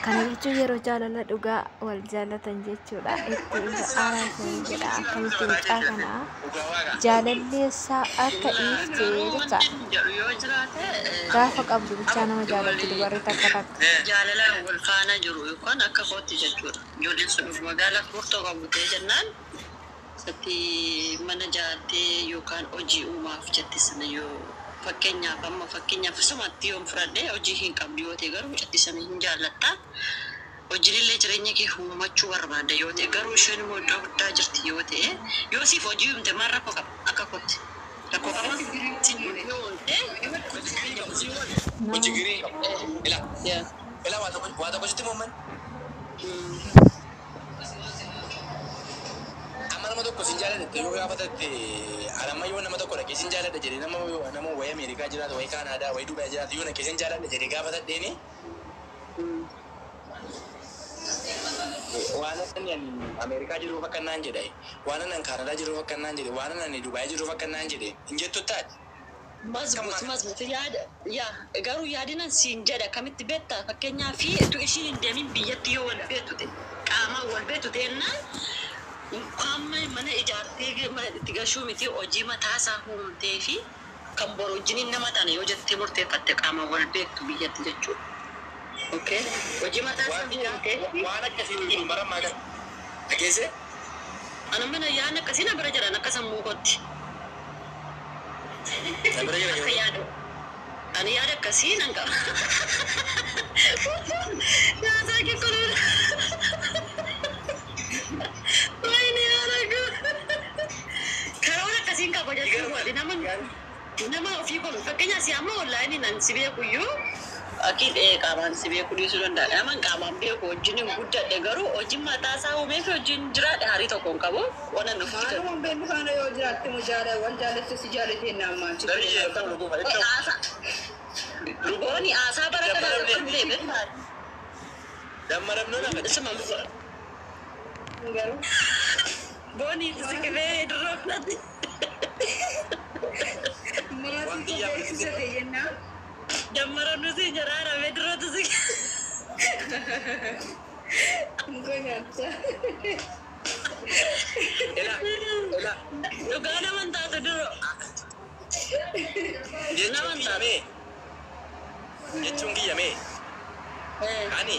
Kana jechuun yeroo jaalala dhugaa wal jaalatan jechuudha. Itti araarsan jedha. Akkamitti mucaa kana jaalalleessaa akka dhiifte jecha. Gaafa qabdu bichaa nama jaalatti dubarri takka takka. Jaalalaan wal faana jiru yookaan akka kootti jechuudha. Ijoolleen sun magaalaa furtoo qabu ta'e jennaan satti mana jaartee yookaan hojii uumaaf jette sana yoo fakkeenyaaf amma fakkeenyaaf sumatti yoon fudhadhee hojii hin qabdu yoo ta'e garuu jette sana hin jaallatta. Hojiillee jireenya kee uummachuu barbaadda yoo ta'e garuu isheen immoo iddoo guddaa jirti yoo ta'e yoo siif hojii uumte maal rakkoo qaba akka kootti. Rakkoo qaba. Hojii girii qaba. Ila ila waa tokko sitti muumman. Amma nama tokko sin jaalladha yoo gaafatatte anamma yoo nama tokko dhaqee sin jaalladha jedhee nama nama wayii Ameerikaa jiraatu wayii Kaanaadaa wayii Dubaay jiraatu yoo dhaqee sin jaalladha jedhee gaafatadheeni waan ani Ameerikaa jiruuf akka naan jedhe waan ani Kaanaadaa jiruuf akka naan jedhe waan ani Dubaay jiruuf akka naan jedhe hin jettu taate. Mazbuut mazbuut yaada yaa garuu yaadinan siin jedha akkamitti beektaa fakkeenyaa fi utuu ishiin hin deemin biyyatti yoo wal beektu ta'e qaamaan wal beektu ta'ennaan amma mana ijaartee mana itti gashuu miti hojii mataasaa uumtee fi kan boru wajjiniin nama ta'an yoo jettee murteeffatte qaamaan wal beektu biyyatti jechuudha. Okay. Hojii mataasaa uumtee fi Waan akkasii jiru barammaa kana. Dhageesse? Ana mana yaadni akkasii na bira jiran akka sammuu kootti. Na bira jira Akka yeroo. yaadu. Ani yaada akkasii nan qaba. Yaasaa kee kun. Wayne yaada koo. Karoora akkasiin qaba jechuun wali nama nama ofii godhu. Fakkeenyaaf si amma onlaayinii nan si beeku iyyuu akii qaamaan si beeku dhiisuu danda'a. Nama qaamaan beeku wajjin hin guddadhe garuu hojiin mataa isaa uumee fi hojiin jiraadhe harii tokko hin qabu. Waan nuuf Maaluma hin beeknu faana yoo jiraatte mu jaala wal jaalatte si jaalatee naammaan si Darbii jedhamu dhuguma. Booni haasaa bara kana hin deebiin. Dammaramnoo lafa. Isuma garuu. Booni siqibee duroo kanatti. Maatii koo beeksisate jennaan. Dammaramnu si jaraara durootu siqe. Muka nyaata. Ila ila Dhugaa nama hin taatu duroo. jechuun kiyyamee jechuun kiyyamee ani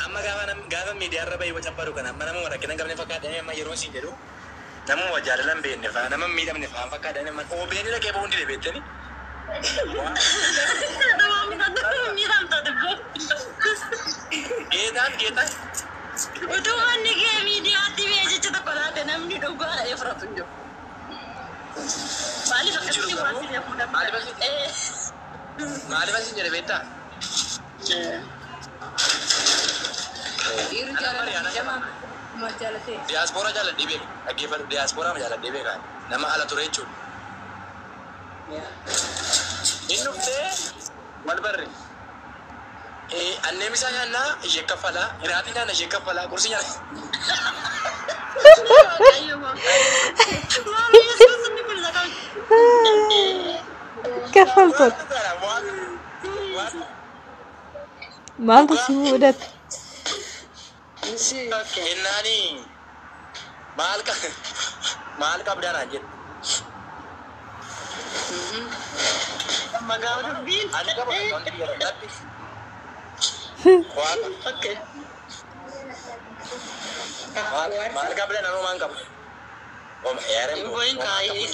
amma gaafa gaafa miidiyaarra bahee waca baru kana amma nama rakkina hin qabne fakkaatanii amma yeroo siin jedhu namuma jaalala hin beekne faa nama hin miidhamne faa fakkaatanii amma OBN dhaqee bahuu hin dide beektani. Miidhamta dubboo. Geetaan geetaan Utuu manni kee miidiyaatti ba'ee jecha tokko laate namni dhugaadha yoo fudhatu hin jiru. Maaliif akkasitti waan si beekuu Maaliif akkasitti? Maaliif asin jedhe beektaa? Dhiirri jaalala jamaa maal jaalatee? Diyaaspooraa jaaladhee beeka. Dhaggeeffadhu diyaaspooraa jaaladhee beeka. Nama ala ture jechuudha. Inni dhuftee wal barre. Anneen isaa nyaannaa ishee kaffalaa, hiraatii nyaanna ishee kaffalaa, qursii nyaanna. Kaffaltoota. Maaltu si mudate? Kennaani maal maal qabdaa naan jedhe. Ani qaba wanti biyya kanatti. Waaqa maal maal qabdaa nama maan qabu. Oma yaareen Goyin kaayee.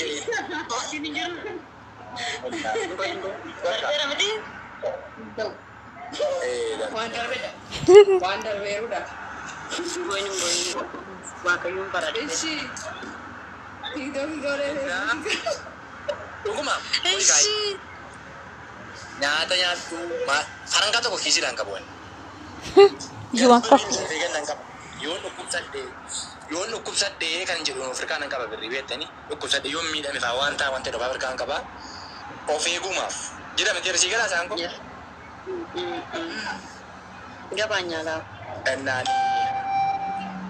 Waan darbedha. Waan darbeerudha. Waaqayyoon baradhe. Ishi. Tiiktookii godhee. Dhuguma. Nyaata nyaattu farankaa tokko kiisiidhaan qabu ani. Jumaan kaffe. Eegan qaba. Yoon dhukkubsadhee yoon dhukkubsadhee kan jedhu Afrikaan qaba birrii beektanii dhukkubsadhee yoon miidhame fa'aa waan ta'a waan ta'e dhufa Afrikaan qaba. Of eegumaaf jedhame jersii galaa isaan kun. Gabaan nyaataa. Ennaan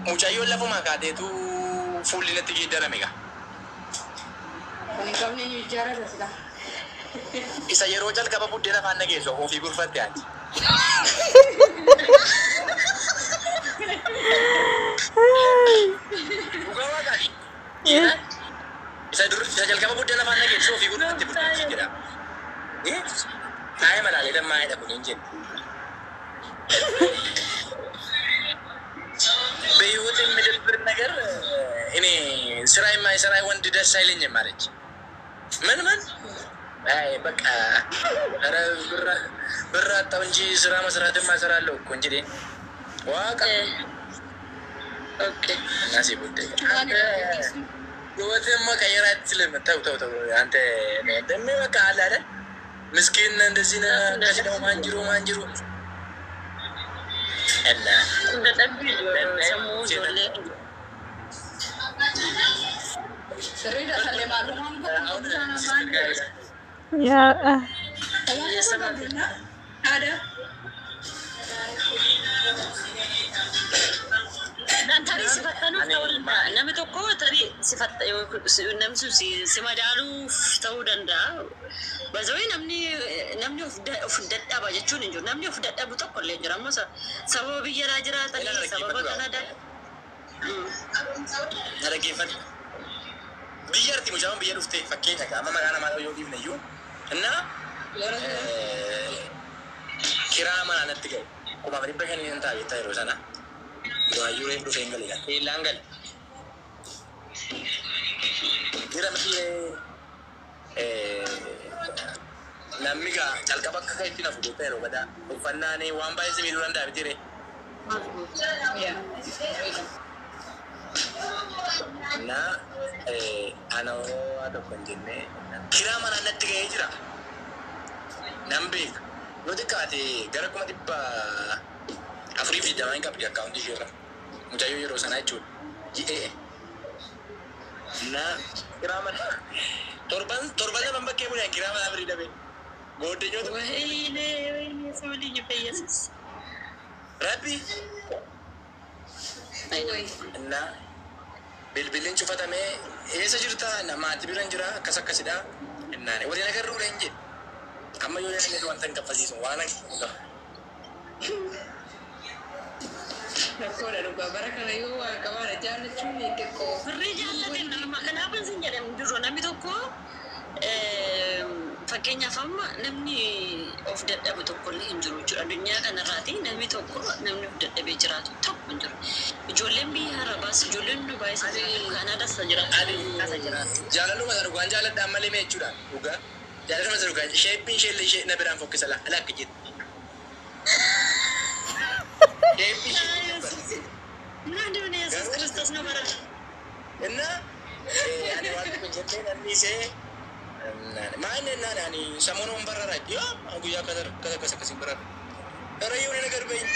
mucayyoon lafumaa kaateetu fuulli natti geeddarame egaa. Kan hin qabne ni ijaarrata sila. Isa yeroo jalqaba buddeena afaan nageessu ofii gurfatte ati. Rifeensa ofii gurguratte bultii jedha. Taa'ee malaalee lammaa'eedha kun hin jedhu. በህይወት የሚደብር ነገር እኔ ስራ የማይሰራ ወንድ ደስ አይለኝም አለች። ምን ምን አይ በቃ ኧረ ብር አጣሁ እንጂ ስራ መስራትማ እሰራለሁ እኮ እንጂ ዋቃ እና ሲጉዳይ አንተ ህይወትህን መቀየር አትችልም። ተው ተው ተው አንተ እንደሚ በቃ አለ አይደል ምስኪን እንደዚህ ነህ ከስለው ማንጅሩ ማንጅሩ እና Sammuu ijoollee Sirriidha sallee maalummaan አሁን sister ጋር Yaa Haadha. Tarii sifattanuuf ta'uu danda'a. Namni tokko tarii sifatta namni sun si madaaluuf ta'uu danda'a. Bazawii namni of dadhaba jechuun hin jiru. Namni of dadhabu tokko illee hin jiru. Amma sababa biyya alaa jiraatanii sababa Kanaadaa. Na dhaggeeffadhu. Biyya arti mucaan biyya dhufte fakkeenya qaama maqaa namaa yoo dhiifne iyyuu እና kiraa manaa natti ga'e 5,500 nan ta'a beektaa yeroo sana waayyuu reef dhufee hin gale eellaan gale. Jira miti namni gaa calqaba akka itti nafu beektaa yeroo badaa uffannaan waan baay'ee si miidhuu danda'a miti ree. እና ana waa tokko hin jenne kiraa manaa natti ga'ee jira. Nan beeka. Yoo xiqqaate gara 420,000 hin qabdi akkaawuntii isheerra. Mucayyoo yeroo sanaa jechuudha. Ji'ee. Na kiraa manaa torban torban lama bakkee bulee kiraa manaa birii dhabe. Gooddenyoota Wayne wayne ሰው ልጅ በኢየሱስ rabbi እና bilbilli cufatamee eessa jirta maatii bira hin jira akkas akkasidha innaan waliin agarruu hin jedhe amma yoo yaadne wanta hin kaffalchiisu waan hin qabu. Rakkoodha dhugaa bara kana yoo waan qabaadha jaallachuun xiqqoo. Birrii jaallateen nama kanaafan sin jedhamu jiru namni tokko fakkeenyaaf amma namni of dadhabu tokkollee hin jiru jechuudha. Addunyaa kanarraati namni tokko namni of dadhabee jiraatu tokko hin jiru. Ijoolleen biyya Arabaas ijoolleen Dubaayis jiraatu Kaanaadaas jiraatu kasa jiraatu. Jaalaluma isa dhugaan jaalladhaan malee mee jechuudha dhugaa jaalaluma isa dhugaan sheeppiin ishee ishee na biraan fokkisa la akka jettu. Sheeppiin ishee ምንድን ኢየሱስ ክርስቶስ ነው በረ እና ani waan tokko jennee namni ishee maal jennaan ani ሰሞኑን በረራ ያ ጉያ akkas akkasiin በረራ ኧረ የሆነ ነገር በይኝ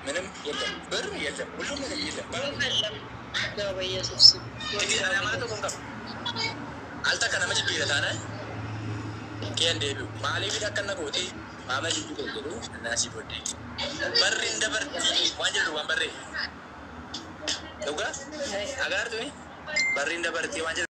ምንም የለም ብር የለም ሁሉም ነገር የለም የለም በኢየሱስ ስም Tikii ani amala tokko hin qabu. Al takka nama jibbiira taanaan kee deebi'u. Maaliif akka na goote maama jibbi kan jedhu naasii booddee. Barri hin dabartii waan jedhu waan barree. Dhugaa agaartu barri hin dabartii waan jedhu.